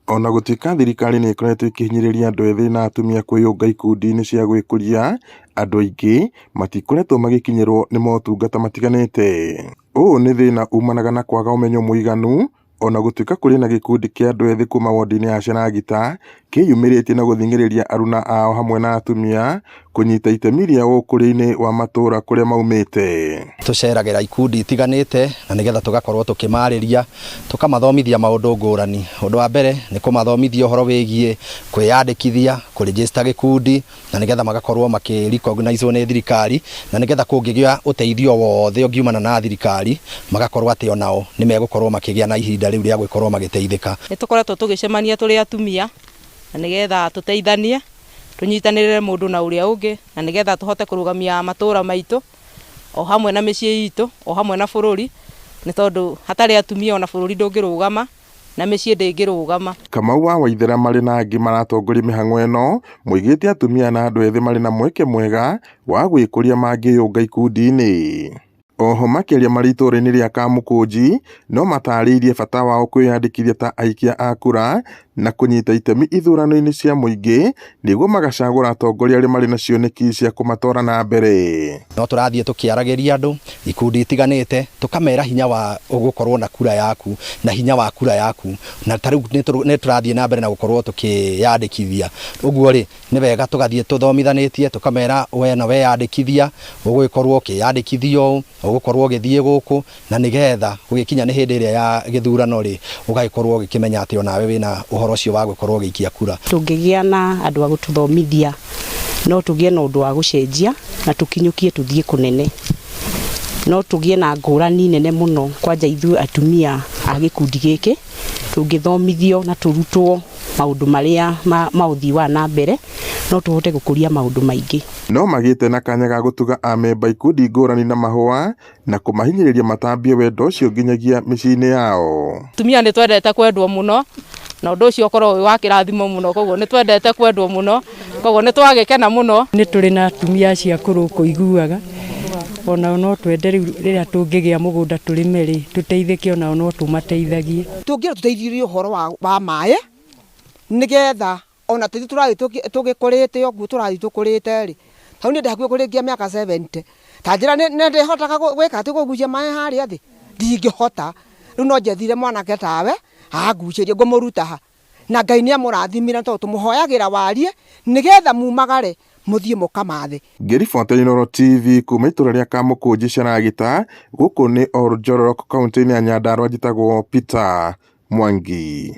Ona gũtuĩka thirikari nĩ ĩkoretwo ĩkĩhinyĩrĩria andũ ethĩ na atumia kwĩyũnga ikundi-inĩ cia gwĩkũria, andũ aingĩ matikoretwo magĩkinyĩrwo nĩ motungata matiganĩte. Ũũ nĩ thĩna umanaga na kwaga ũmenyo mũiganu. Ona gũtuĩka kũrĩ na gĩkundi kĩa andũ ethĩ kuma wondi-inĩ ya Sharagita kĩyumĩrĩtie na gũthing'ĩrĩria aruna ao hamwe na atumia kũnyita itemi rĩao ũkũria-inĩ wa matũra kũrĩa maumĩte. Tũceragĩra ikundi itiganĩte na nĩgetha tũgakorwo tũkĩmarĩria, tũkamathomithia maũndũ ngũrani. Ũndũ wa mbere nĩ kũmathomithia ũhoro wĩgiĩ kwĩyandĩkithia, kũregister gĩkundi, na nĩgetha magakorwo makĩ recognize nĩ thirikari, na nĩgetha kũngĩgĩa ũteithio wothe ũngiumana na thirikari, magakorwo atĩ onao nĩ megũkorwo makĩgĩa na ihinda rĩu rĩa gũkorwo magĩteithĩka. Nĩ tũkoretwo tũgĩcemania tũrĩ atumia na nĩgetha tũteithanie, tũnyitanĩrĩre mũndũ na ũrĩa ũngĩ, na nĩgetha tũhote kũrũgamia matũra maitũ o hamwe na mĩciĩ itũ o hamwe na bũrũri, nĩ tondũ hatarĩ atumia ona bũrũri ndũngĩrũgama na mĩciĩ ndĩngĩrũgama. Kamau wa Waithera marĩ na angĩ maratongoria mĩhang'o ĩno moigĩte atumia na andũ ethĩ marĩ na mweke mwega wa gwĩkũria mangĩyũnga ikundi-inĩ. Oho makĩaria marĩ itũũra-inĩ rĩa Kamũkũnji no matarĩirie bata wao kwĩyandĩkithia ta aikia a kura na kũnyita itemi ithurano-inĩ cia mũingĩ nĩguo magacagũra atongoria arĩa marĩ na cioneki cia kũmatwara na mbere. No tũrathiĩ tũkĩaragĩria andũ ikundi itiganĩte, tũkamera hinya wa gũkorwo na kura yaku na hinya wa kura yaku, na ta rĩu nĩ tũrathiĩ na mbere na gũkorwo tũkĩyandĩkithia. Ũguo rĩ, nĩ wega tũgathiĩ tũthomithanĩtie, tũkamera we na weyandĩkithia ũgũgĩkorwo ũkĩyandĩkithia ũũ, ũgũkorwo ũgĩthiĩ gũkũ, na nĩgetha gũgĩkinya nĩ hĩndĩ ĩrĩa ya gĩthurano rĩ, ũgagĩkorwo ũgĩkĩmenya atĩ onawe wĩna ũhoro ũcio wa gũkorwo ũgĩikia kura. Tũngĩgĩa na andũ a gũtũthomithia no tũgĩe na ũndũ wa gũcenjia na tũkinyũkie tũthiĩ kũnene. No tũgĩe na ngũrani nene mũno kwanja ithuĩ atumia a gĩkundi gĩkĩ tũngĩthomithio na tũrutwo maũndũ marĩa ma ũthii wa na mbere, no tũhote gũkũria maũndũ maingĩ. No magĩte na kanya ga gũtuga amemba ikundi ngũrani na mahũa na kũmahinyĩrĩria matambie wendo ũcio nginyagia mĩciĩ-inĩ yao. Atumia nĩ twendete kwendwo mũno na ũndũ ũcio ũkorwo wĩ wa kĩrathimo mũno, koguo nĩ twendete kwendwo mũno, koguo nĩ twagĩkena mũno. Nĩ tũrĩ na atumia acio akũrũ kũiguaga, onao no twende rĩu rĩrĩa tũngĩgĩa mũgũnda tũrĩme rĩ, tũteithĩke, onao no tũmateithagie. Tũngĩenda tũteithĩrĩrio ũhoro wa maĩ nĩgetha ona tũthiĩ tũrathiĩ tũgĩkũrĩte ũguo tũrathiĩ tũkũrĩte rĩ, hau niĩ ndĩ hakuhĩ kũrĩkia mĩaka 70, ta njĩra nĩ ndĩhotaga gwĩka atĩ kũgucia maĩ harĩa thĩ, ndingĩhota. Rĩu no njethire mwanake tawe angucĩrie ngũmũruta ha, na Ngai nĩ amũrathimire tondũ tũmũhoyagĩra warie nĩgetha mumagare mũthiĩ mũkamathe. Ngĩribotera Inooro TV kuma itũra rĩa Kamũkũnji Sharagita, gũkũ nĩ Oljororok kaunti-inĩ ya Nyandarua, njĩtagwo Peter Mwangi.